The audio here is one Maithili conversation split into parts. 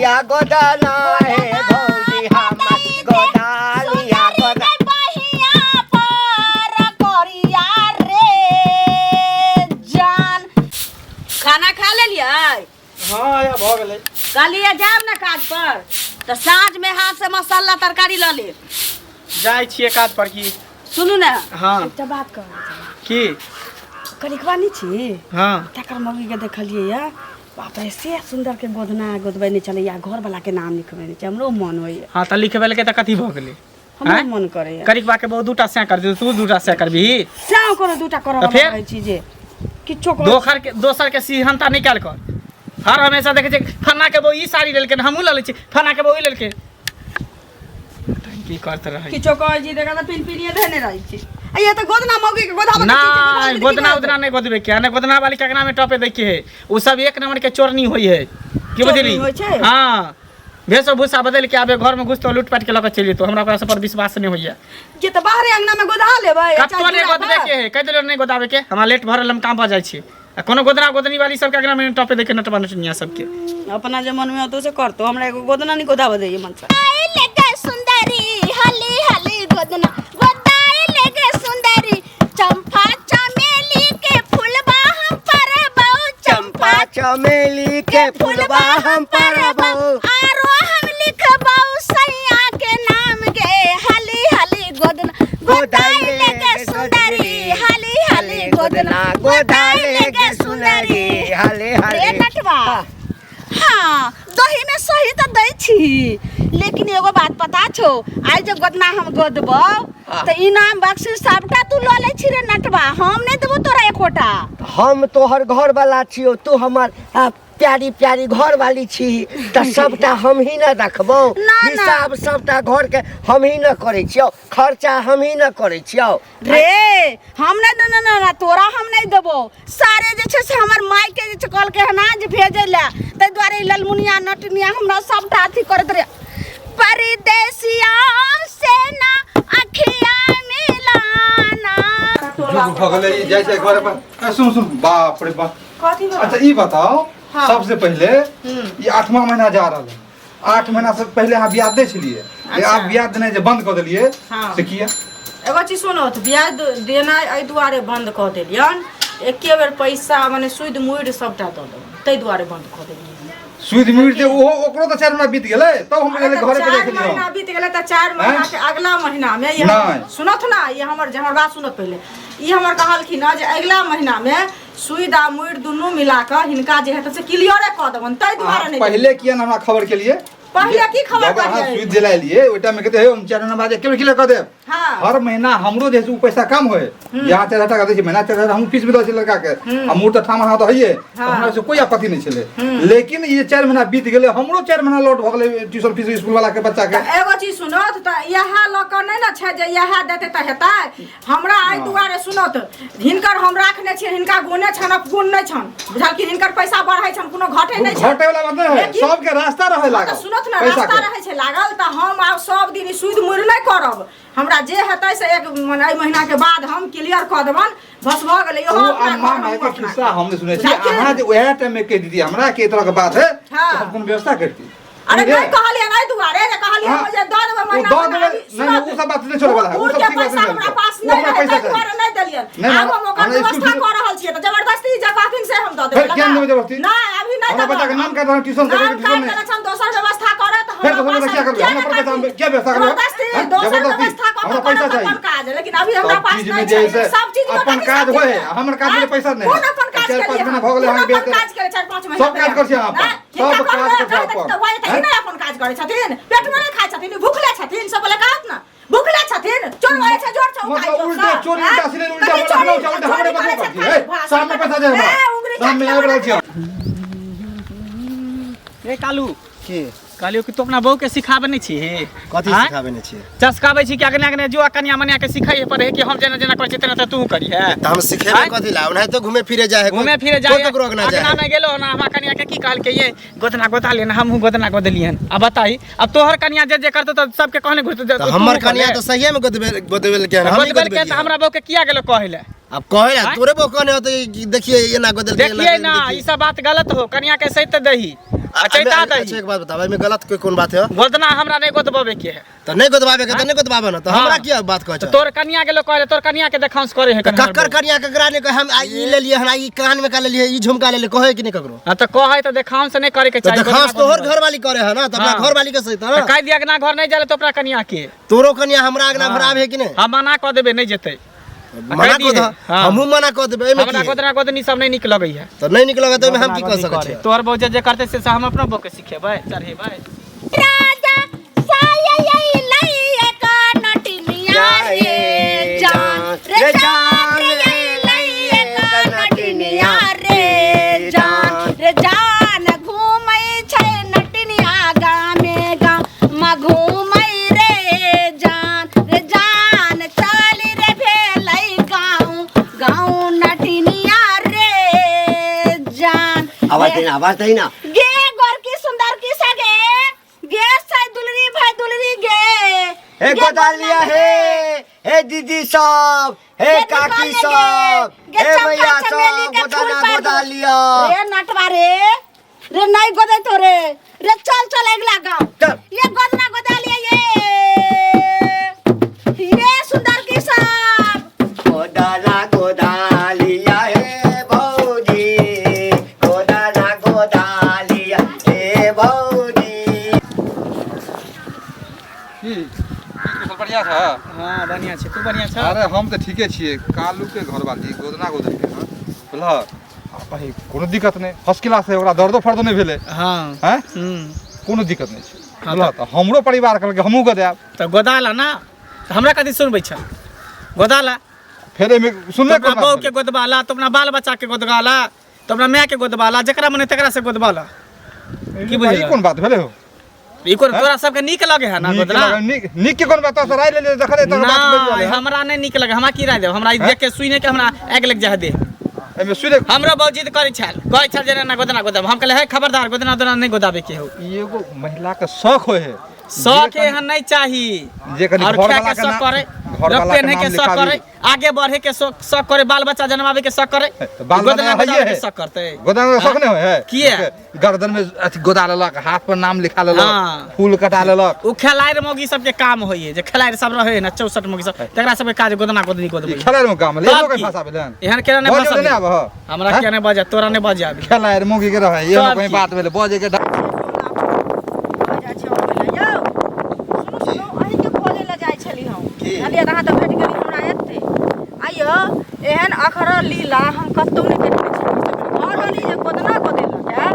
गोदालिया गोदाना हे भौजी हमर गोदालिया गोदा बहिया पर करिया रे जान। खाना खा लेलियै? हाँ, या भऽ गेलै। कहलियै जायब ने काज पर तऽ साँझ में हाथ से मसाला तरकारी लऽ लेब। जाइ छियै काज पर की। सुनू ने। हाँ। एकटा बात कहब। की? करिकवा नहि छी? हाँ। तकर मौगी के देखलियै या, बाप रे, से सुंदर के गोदना गोदबै नहि छलैया, घर वाला के नाम लिखबै नहि छै। हमरो मन होइया। हाँ, तऽ लिखबेलकै तऽ कथी भऽ गेलै? हमरो आँय? मन करैया। करिकवा के बहु दूटा सैं कर देतौ, तू दूटा सैं करबिही? सैं कोनो दूटा करऽ तऽ फेर? रहै छी जे किछो कर। दोसर के सिहनता निकाल कर हर हमेशा देखै छै, फन्ना के बहु ई साड़ी लेलकै, हमहूँ लऽ लै छी, फन्ना के बहु ई लेलकै, की करत रहै। किछो कहै छी देखा तऽ पिन पिनिए धेने रहै छी। आ ये तऽ गोदना मौगी के गोदाबऽ के ना चीज छै, गोदाबऽ के गोदना की उदना नहीं गोदबे के नहीं। गोदना वाली के अंगना में टपे दै के है। उ सब एक नंबर के चोरनी होई है, की चोरनी बुझली? होइ छै? हाँ, वेशभूषा बदल के आबे, घर में घुसतो, लूटपाट के लऽ के चलि जेतो। हमरा ओकरा सब पर विश्वास नहीं होइया। जे तऽ बाहरे अंगना में गोदा लेबै। कतौ नहीं गोदबे के है, कहि देलियौ नहीं गोदाबे के। हमरा लेट भऽ रहल, हम काम पर जाइ छी। आ कोनो गोदना गोदनी वाली सबके अंगना में टपे दै के नटवा नटनिया सबके। अपना जे मन में होतो से करतो, हमरा एगो गोदना नहीं गोदाबे दैये मन से। लेगे सुंदरी हली हली गोदना गोदाई लेगे सुंदरी, चंपा चमेली के फूलबा हम परबौ, चंपा चमेली के फूलबा हम परबौ, आरो हम लिखबौ सैया के नाम गे, हली हली गोदना गोदाई लेगे सुंदरी, हली हली गोदना गोदाई लेगे सुंदरी, हले रे हले। नटवा। हाँ, दही में सही तऽ दै छी, लेकिन एगो बात पता छौ? आइ जे गोदना हम गोदबौ तऽ इनाम बख्शिश सबटा तू लऽ लै छी रे नटवा, हम नहि देबौ तोरा एकोटा। हम तोहर घर वाला छियौ, तू हमर प्यारी प्यारी घर वाली छी, तऽ सबटा हम ही न रखबौ? ना, ना। हिसाब सबटा घर के हम ही न करै छियौ, खर्चा हम ही न करै छियौ। रे हम नहि, ना ना ना ना, तोरा हम नहि देबौ। सारे जे छै से हमर माय के जे छै कहलकै हन जे भेजै लए, ताहि दुआरे ई ललमुनिया नटनिया हमरा सबटा अथी करैत रहे। परदेसिया से ना अखिया मिलाना। जुग भऽ गेलै, ई जाइ छै घर पर। ए, सुन सुन, बाप रे बाप। कथी भेल? अच्छा, ई बताओ। सबसे पहिले ई आठवां महीना जा रहल है। 8 महीना से पहिले अहाँ बियाह दै छलियै, लेकिन आब बियाह देनाइ जे बंद कऽ देलियै से किया? एगो चीज सुनो तऽ, ब्याज देनाइ एहि दुआरे बंद कऽ देलियन, एके बेर पैसा मने सुदि मुड़ि सबटा दऽ देबनि, ताहि दुआरे बंद कऽ देलियन। सुदि मुड़ि जे ओहो ओकरो तऽ 4 महीना बीत गेलै, तब हम अरे गेलै तऽ घरे पर चारि जाइ छलियै महीना हम। बीत गेलै तऽ 4 महीना के अगला महीना में ई नहि। सुनथ ना, ई हमर जे हमर बात सुनत पहिले। ई हमर कहलखिन हँ जे अगिला महीना में सुदि आ मुड़ि दुनू मिला कऽ हिनका जे हेतै से क्लियरे कऽ देबनि, ताहि दुआरे अहाँ नहि। पहिले किया ने हमरा खबर केलिए? पहिले की खबर जब अहाँ करियै? सुदि दिलाइलियै ओहि टाइम में कहते हे हम 4 महीना बाद एके बेर क्लियर कऽ देब। हर महीना हमरो जे है से उ पैसा कम होय। यहाँ 4000 टाका दै छै महीना, 4000 हमहूँ फीस भी दै छियै लड़का के, आ मुँह तऽ ठाम अहाँ तऽ हइये, तऽ हमरा से कोई आपत्ति नहि छलै। लेकिन ई 4 महीना बीत गेलै, हमरो 4 महीना लौट भऽ गेलै ट्यूशन फीस स्कूल वाला के बच्चा के। तऽ एगो चीज सुनत तऽ, इएह लऽ कऽ नहि ने छै जे इएह देतै तऽ हेतै। हमरा एहि दुआरे सुनत, हिनकर हम राखने छियै, हिनका गुणे छनि, अपगुण नहि छनि, बुझलखिन? हिनकर पैसा बढ़ै छनि, कोनो घटै नहि छनि। घटे वाला बात नहि है। सबके रास्ता रहे तऽ लागल सुनत ने, पैसा रास्ता के। रहै छै लागल, तऽ हम आब सब दिन ई सुदि मुड़ि नहि करब। हमरा जे हेतै से एक मने एहि महीना के बाद हम क्लियर कऽ देबनि, बस भऽ गेलै। इहो ओ अपना अम्मा घर, माय हमहूँ के अपना खिस्सा घर। हम नहि सुनै छी। बुझलखिन? अहाँ जे उएह टाइम में कहि दीदी हमरा के एहि तरह के बात है तऽ हम कोनो व्यवस्था करती। अरे बुझलियै? नहि कहलियै, नहि दुआरे जे कहलियै हाँ। हम जे दऽ देबै ओ महीना दऽ महीना देबै, अभी नहि, नहि, सुनत। ओ सब बात नहि छोड़ै वाला है, ओ बूढ़ सब के ठीक बात पैसा नहि हमरा भेल। पास ओ नहि हमरा रहै, पैसा ताहि चाही। दुआरे नहि देलियै। नहि, आब हम ओकर हमरा स्कूल व्यवस्था फीस- कऽ रहल छियै तऽ जबरदस्ती जे कहथिन से हम दऽ देबै। फेर किया नहि देबै जबरदस्ती? नहि, अभी नहि हमरा देबै। बच्चा के नाम काटि देलहुँ, ट्यूशन से नाम ट्यूशन काटि नहि। देने छनि, दोसर व्यवस्था करत। फेर हमरा दोसर पास व्यवस्था किया करबै? किया हमरा नहि पर पैसा काटथिन? किया व्यवस्था करबै? जबरदस्ती हैं? दोसर जबरदस्ती? व्यवस्था कऽ हमरा कऽ पैसा करत चाही। अपन काज, लेकिन अभी हमरा सब पास चीज नहि में जे छै। है से सब चीज में अपन कथी काज सब चीज होय, में? हमर काज में पैसा नहि। कोन अपन काज 4-5 केलियै? महीना भऽ गेलै कोन अहाँके अपन बियाह। काज केलियै 4-5 महीना? सब काज करै छी अहाँ अपन। नहि, हिनका सब काज करबै, करै छी करबै अपन। तऽ वही तऽ हैं? नहि अपन काज करै छथिन, पेटमे नहि खाइ छथिन, भूखले छथिन, सब बोले कहत ना, भूखले छथिन, चोर वही छै, जोर छै। मतलब उल्टे चोरी, उल्टा सिले, उल्टा बोला, हमरा उल्टा हमरे बतबो करती है। शाम में पैसा दे हमरा, शाम में आबि रहल छी हम। रे कालू। की? कहलियौ कि तू अपना बहू के सिखाबै नहि छी? कथी? आँय? सिखाबै नहि छियै। चसकाबै छी कि अगने अगने जो कनिया मनिया के सिखै पर है कि हम जेना जेना करै छी तेना तू करी है। तऽ हम सिखेबै आँय? कथी ला? ओनाहिते घूमे फिरे जाइ है। घूमे फिरे जाए कोइ ककरो अगना जाइ अगना है। में गेलो ना, हमरा कनिया के की कहलकै, ये गोदना गोदा लेना, हमहूँ गोदना गोदलियन। अब बताई, अब तोहर कनिया जे जे करतो तऽ सबके कहने घुरतो। तऽ हमर कनिया तऽ सहिए में गोदबे गोदबेल के हमही गोदबेल के तऽ गोदबेलियै। हमरा बहू के किया गेलो कहै ले? अब कहे ला आँय? तोरे बो कहने होते कि देखिए एना गोदल देखिए ना ई सब बात गलत हो कनिया के सहित दही आ चैता अच्छा दही एक बात बताओ एमे गलत कोई कोन बात है गोदना हमरा नहीं गोदबे के है तो नहीं गोदबाबे के तो नहीं गोदबाबे ना तो हाँ। हमरा किया बात कहै तो छ तोर कनिया के लोग कहले तोर कनिया के देखांस करे है तो कनिया ककर कनिया ककरा ने कहे हम आ ई ले लिए हमरा ई कान में का ले लिए ई झुमका ले लिए कहे कि नहीं ककरो हां तो कहे तो देखांस नहीं करे के तो चाहिए देखांस तोहर घर वाली करे है ना तो अपना हाँ। घर वाली के सही तो ना कह दिया अगना घर नहीं जाले तो अपना कनिया के तोरो कनिया हमरा अगना घर आवे कि नहीं हम मना कऽ देबे नहीं जेतै मना कह कऽ दिहे। दह हाँ। हमहूँ मना कऽ देबै एहिमे हमरा की गोदना गोदनी सब नहीं नीक लगै है तो नहीं नीक लगत ओहिमे हम की कऽ सकै छियै तोहर बौजे जे करतै से हम अपना बौके सिखेबै चढ़ेबै राजा साया लई का नटनिया रे जान रे जान रे लई का नटनिया रे जान रे जान घूमै छै नटनिया गामे गाम म घूमै रे जान रे जान चल रे भेलै गाँव गाँव नटनिया रे जान आवाज दही ना, आवाज दही ना। गे गोरकी सुंदर की सगे गे साई दुलरी भाई दुलरी गे हे गे गोदालिया गोदना हे हे दीदी सब हे गे काकी निकाल ले सब गे, गे हे चंपा भैया चमेली सब के फूल गोदाना पर दो। गोदालिया रे नटवा रे रे नहीं गोदे तो रे रे चल चल अगला गांव चल। ये गोदना गोदालिया ये सुंदर की सब गोदाना गोदालिया हे भौजी गोदाना गोदालिया हे भौजी। की की बढ़िया छ हां बढ़िया छै तू बढ़िया छ अरे हम तऽ ठीके छियै कालू के घरवाली गोदना गोदल के हँ बुझलह भाई कोनो दिक्कत नहि फर्स्ट क्लास है ओकरा दर्दो फर्दो नहि भेलै हां हैं हम्म कोनो दिक्कत नहि छै बुझलह तऽ हमरो परिवार कहलकै हमहूँ गदायब तऽ गोदाला ना तऽ हमरा कथी सुनबै छ गोदाला फेर एहिमे सुनबे तो अपना कोन बहू बात के गोदबाला तो अपना बाल बच्चा के गोदगाला तो अपना माय के गोदबाला जकरा मने तकरा से गोदबाला भेलै? की बुझलियै? ई कोन बात भेलै हो ई कोन तोरा सबके नीक लगे है ना नीक गोदना लागल, नीक नीक के कोन बात तोरा राय लेलियै देखले तकर बात बजि ना रहलै हँ। हमरा नहीं नीक लगे हमरा की राय देब हमरा ई देख के सुने के हमरा आगि लग जाए दे एहिमे सुने हमरो बाबूजी तऽ करै छल कहै छल जे ना गोदना गोदाब हम कहले हे खबरदार गोदना दोना नहीं गोदाबे के हो ई एगो महिला के शौक होय है शौक एहन नहीं चाही जे कनि और घरवाला खाए के के शौक नाम- करे घरवाला लोग के पहने नाम के शौक लिखाबी। करे आगे बढ़े के शौक शौक करे बाल बच्चा जनमावे के शौक करे तऽ बाल गोदना बच्चा गोदाबे हइये के है। शौक करते गोदाना के शौक नहि होय है किया? गर्दन में अथी गोदा लेलक हाथ पर नाम लिखा लेलक हाँ। फूल कटा लेलक उ खेलाइर मौगी सबके काम होइए जे खेलाइर सब रहे ना 64 मौगी सब तकरा सबके काज गोदना गोदनी ई गोदबै खेलाइ मे काम ले तब लोग की? भाषा भेलन एहन केना नहि बजे भाषा नहि आबह हमरा हैं? किया नहि बजा तोरा नहि बजा अभी खेलाइ मौगी के रहै एहनो तब कहीं की? बात भेलै बजे के भऽ जाइ छै अबै लए। यौ, सुनू सुनू, अहीँके खोजै लए जाइ छली हम। की? बुझलियै तऽ अहाँ तऽ भेट गेली हमरा एतै। आ यौ, एहन अखरल लीला हम कतहु नहि देखने छी। घरवाली जे गोदना गोदेलक ए,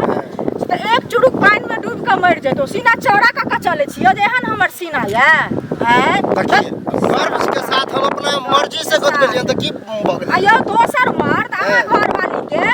से तऽ एक चुरुक पानिमे डूबि कऽ मरि जैतौ। सीना चौड़ा कऽ कऽ चलै छियै जे एहन हमर सीना यए। आँय? देखिए गर्व के साथ हम अपना मर्जी से गोदबेलियन तऽ की भऽ गेलै आ यौ दोसर मर्द अहाँ घरवाली के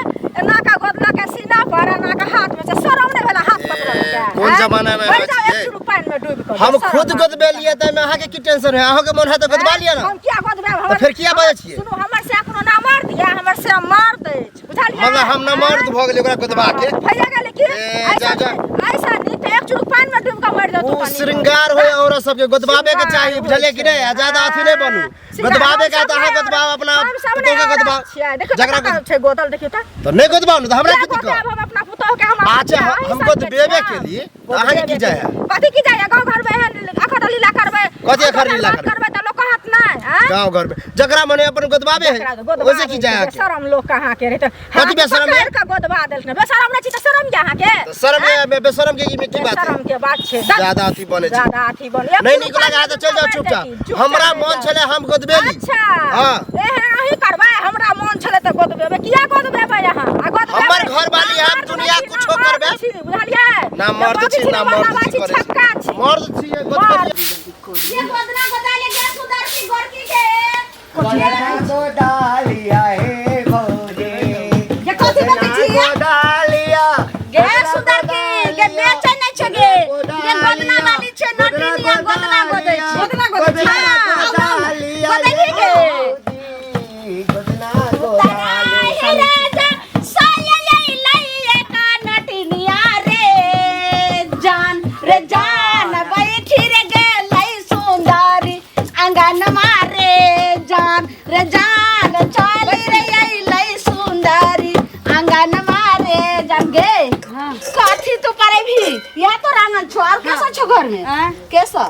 एना कऽ गोदलक ए सीना पर एना कऽ हाथ में से शरम नहि भेला हाथ पकड़ल के कोन जमाना में मरि रहै जाउ एक छियै? चुरुक पानि में डूबि कऽ हम दोसर खुद मर्द। गोदबेलियै तऽ एहिमे अहाँके की टेंशन है अहाँके मन है तऽ गोदबा लिअ ना हम किया गोदबेब तऽ फेर किया बाजै छियै? सुनू हमर से कोनो ना मर्द या हमर से मर्द अछि बुझलियै मतलब हम न मर्द भऽ गेलियै ओकरा गोदबा के भैया गेलै की ए, जा, ऐसा जा। ऐसा नीक तऽ एक चुरुक पानि में डूबि कऽ मरि जाउ ओ श्रृंगार होय औरत सबके गोदबाबे के चाही बुझलियै कि नहि आ ज्यादा अथी नहि बनू गोदबाबे के तऽ अहाँ गोदबाब अपना पुतोह के गोदबाब जकरा जकरा छै गोदल देखियौ तऽ तऽ नहि गोदबाउ ने तऽ हमरा की किया दिक्कत गोदाएब हम अपना पुतोह के हम अच्छा, अहीं हम सबके गोदबेबे छियै। केली, तऽ अहाँके की जाय है? कथी की जाय है? गाँव घर में एहन अखर लीला करबै कथी अखर लीला बात करबै? करबै तऽ लोक कहत नहि आँय? गाँव घर में जकरा मने अपन गोदबाबे है जकरा गोदबा ओइसे की दै जाय छै, अहाँके बेशरम लोक अहाँके रहै तऽ कथी बेशरम है? पकड़ि कऽ गोदबा देलखिन बेशरम नहि छी तऽ शरम यऽ अहाँके तऽ शरम नहि बेशरम के ई में की बात है बेशरम के बात छै ज्यादा अथी बनै छै ज्यादा अथी बनै नहि नीक लगे है तऽ चलि जाउ चुपचाप हमरा मन छलै हम गोदबेली अच्छा हाँ। एहन अहीं करबै हमरा मन छलै तऽ गोदबेबै किया गोदबेबै अहाँ आ गोदबेबै हमर घरवाली ना हम मर्द दुनिया छी, ना कुछो मर्द करबै। छी, बुझलियै ना मर्द छी ना मर्द छी करै छी। छक्का छी मर्द छियै गोदबेली ये गोदना गोदाले गे सुंदर की गोरकी के गोदना गोदालिया हे भौजी ये कथी बतै छी गोदालिया गे सुंदर की गे बेचै नै छै गे गे गोदना वाली छै नटिनिया गोदना गोदै छै गोदना गोदै छै। हाँ, गोदालिया गोदैली गे। भौजी गोदना गोदालिया हे राजा साया लई का नटिनिया रे जान रे जान बैठी रे गेलै सुंदरी अंगन मारे जान रे जान चली छौ और कैसा छौ घर में आँय? कैसा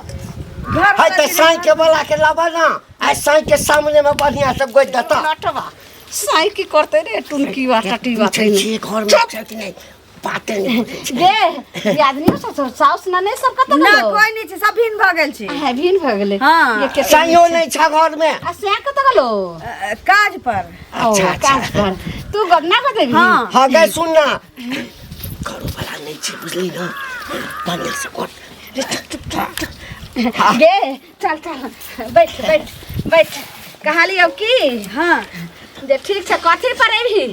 घर है तऽ साँइ के वाला के लाबा ना आ साँइ के सामने में बढ़िया से गोद देता नटवा साई की करते रे टुनकी वा टटी वा पूछै छियै घर में छै कि नहि बाते नहि बुझै छै। गे ये आदमी सब साउस नने सब कत ना गेलो कोई नहीं छै सब भिन्न भऽ गेल छै है भीन भ गेलै हाँ। ये के साँइयो नहि छै घर में आ से कत गेलो काज पर अच्छा ओ, अच्छा काज पर तू गन्ना को देबी हाँ। हाँ गए सुन ना घरो वाला नहीं छै बुझली ना बढ़िया से कर रे चुप चुप चुप चुप गे चल चल बैठ बैठ बैठ कहाँ लियौ की हाँ जे ठीक छै कथी पर अबही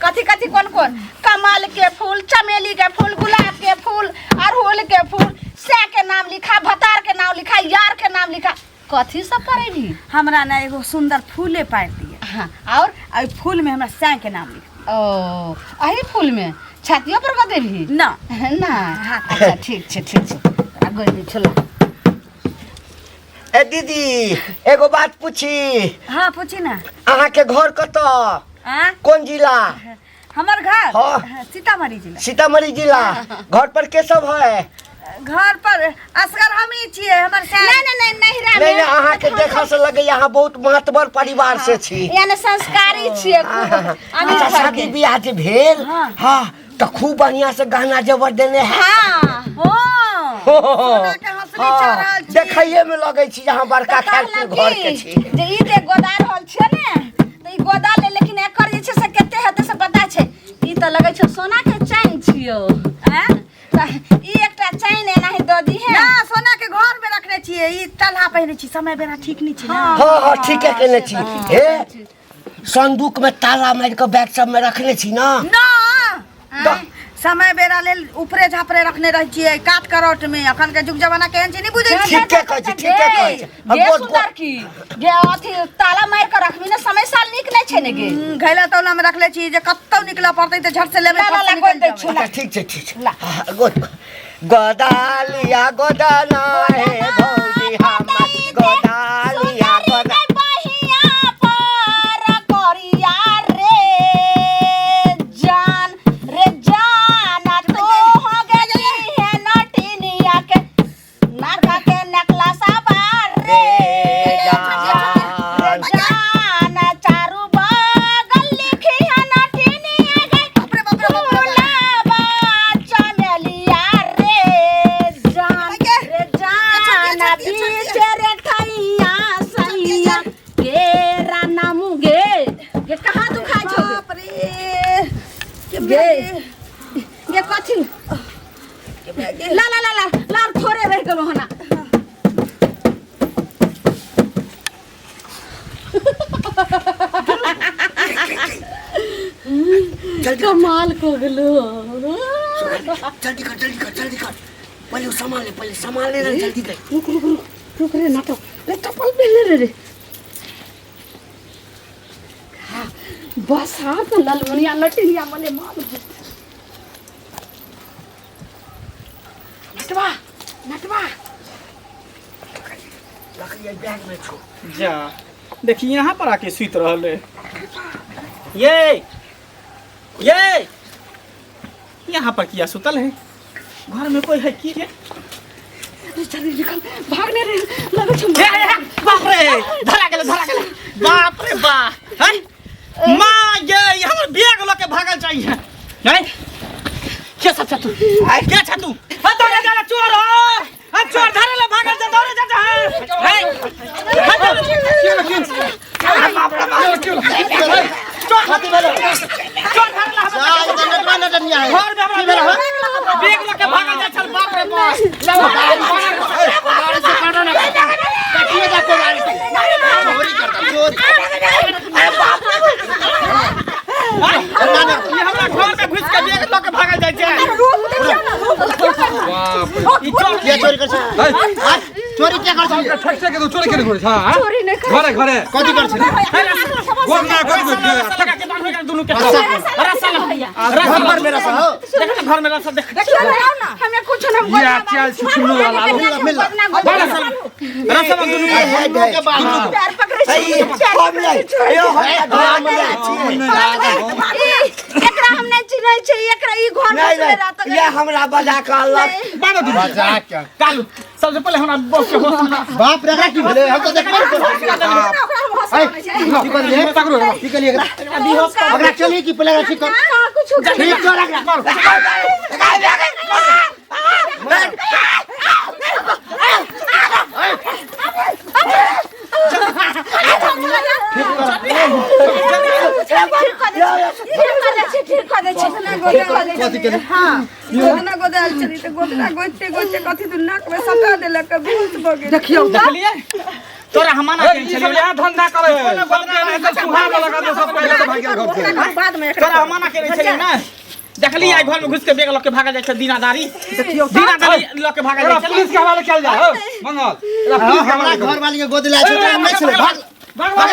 कथी कथी कोन कोन कमल के फूल चमेली के फूल गुलाब के फूल अड़हुल के फूल सै के नाम लिखा भतार के नाम लिखा यार के नाम लिखा कथी सब पर अबही हमरा ना एगो सुंदर फूले पारि दिए हाँ और आ ओहि फूल में हमरा साय के नाम लिख ओ अही फूल में छातियो पर कऽ देबही ना ना अच्छा ठीक छै ठीक छै आ गोदी छोला ए दीदी एगो बात पूछी हाँ पूछी ना अहाँ के घर कतऽ आ कोन जिला हमर घर हाँ। सीतामढ़ी जिला सीतामढ़ी जिला घर पर के सब है घर पर असगर हम ही छियै हमर सास नहीं नहीं नहीं नहिरा नहीं में नहीं अहाँ के देखा से लगे अहाँ बहुत महतबर परिवार से छी यानी संस्कारी छियै खूब अमीर अच्छा घर शादी के। बियाह जे भेल हाँ तऽ खूब बढ़िया से गहना जेवर देने है हाँ हाँ हो, हो, हो। सोना के हंसली हाँ, चढ़ल छी। देखैये में लगै छी जे अहाँ बड़का तऽ खैरपुर कहलक घर के की छी जे ई जे गोदा रहल छै ने तऽ ई गोदा ले लेकिन एकर जे छै से कते हेतै से पता छै ई तऽ लगै छै सोना के चैन छियौ आँय? तऽ ई एकटा चैन एनाही दऽ दीहे ना सोना के घर में रखने छियै ई तलहा पहिने छी समय बेरा ठीक नहीं छै ना हाँ हाँ ठीके केने छी हे संदूक में ताला मारि कऽ बैग सब में रखने छी ना ना समय बेरा लेल ऊपरे झापरे रखने रहै छियै काट करौट में अखन के जुग जमाना केहन छै नहीं बुझै छियै ठीके कहै छी ठीके कहै छी हम गे गोद- सुंदर की गे अथी ताला मारि कऽ रखबी ने समय साल नीक नहि छै ने गे घैला तौला में रखले छी जे कतौ निकलऽ पड़तै तऽ झट से लेबै ला, ला, फट से ला, गोद निकलि दै जेबै। छौ। अच्छा ठीक छै ठीक छै हाँ, गोद गोदालिया गोदाना हे भौजी हमर गोदालिया गोदा बहिया पर करिया रे जान रे जान तू हो गेली है नटिनिया के नाका के नकला सवार रे रे जान। रे जान चारू बगल लिखी है नटिनिया के बाप रे बाप रे बाप रे बाप। गुलाबा चमेलिया रे जान रे जान बीच रे ठैया सैया गे राना मुगे गे कहाँ दुखाइ छौ गे? बाप रे के गे गे कथी ला ला ला ला ला थोड़े रह गेलो हना कमाल को गेलो जल्दी कर जल्दी कर जल्दी कर पहले वो सामान ले पहले सामान ले ना जल्दी कर रुक रुक रुक रुक रे नाटक रे चप्पल पहनले रे रे हाँ, बस हाँ तो ललमुनिया लटिनिया मले माल नटवा नटवा लकड़ी बैग में छो जा देखी यहाँ पर आके सुति रहल है ये ये यहाँ पर किया सुतल है घर में कोई है की रे अरे जल्दी निकल भागने रे लगे छौ हे, हे, हे, बाप रे धरा गेल धरा गेल बाप रे बा हैं माँ ये ये हमर बैग लऽ के भागल चाहिए नहीं के सब छ तू के छ तू हां दौड़े जा चोर हो हम चोर धरे ले भागल जा दौड़े जा जा हैं चोर चोर धरे ले जा, ई तऽ नटवा नटनिया है। घर में हमरा बैग लऽ के भागल जा छल बाप रे बाप कोदारी से काटो ना काटिए जा कोदारी से चोरी करता चोरी ये हमरा घर में घुस के बैग लऽ के भागल जाइ छै बाप ई चोर किया चोरी कर छी रे। चोरी किया कर छी ठक ठक के तू चोरी केने घुरै छ हाँ? चोरी नहि करै घरे घरे कथी कर छी गोर ना कथी रस्सा कर लगा के बांधो एकरा दुनू के रस्सा लगा घर पर मेरा सा हो देख ना घर में रस्सा देख हमें कुछ ना ये चाल छुछुनो वाला मिल, मिल। रस्सा बांध दुनू के दुनू के बांध पैर पकड़े छी हम नहीं यो हम हम एकरा हम नहीं चिन्है नहीं छै एकरा ई घर में नहीं छलै रात नहीं ये हमरा बजा के अनलक। बाबा तू बजा के कालू सबसे पहले हमरा बस के होश में बाप रे एकरा की भेलै हम तऽ देखबे नहि करै। ओकरा हम होश में आनै छै। की करलियै पकड़ो की करलियै एकरा ओकरा चली कि पहिले एकरा ठीक कर कहाँ कुछ ठीक कर एकरा ठीक कऽ दै छी ठीक कऽ दै छी ठीक कऽ दै छी ठीक कऽ दै छी कथी केली हाँ गोदना गोदायल छली तऽ गोदना गोदते गोदते कथी दू नाक में सटा देलक बेहोश भऽ गेल। देखियौ देखलियै तोरा हम मना ए, केने ई सब छलियै यहाँ धंधा करे है सब के एनाहिते सुहा वाला का सब पहिले तो भाग गेल घर से। बाद में तोरा हम मना केने छलियै ना देखली आई घर में घुस के बैग लऽ के भागल जाइ छै दीनादारी दीनादारी लऽ के भागल एकरा जाइ छै पुलिस के हवाले कयल जाय हो मंगल एकरा पुलिस के हमरा हवाले घर वाली के गोद ला छै तऽ हम नहि छलै भाग भाग भाग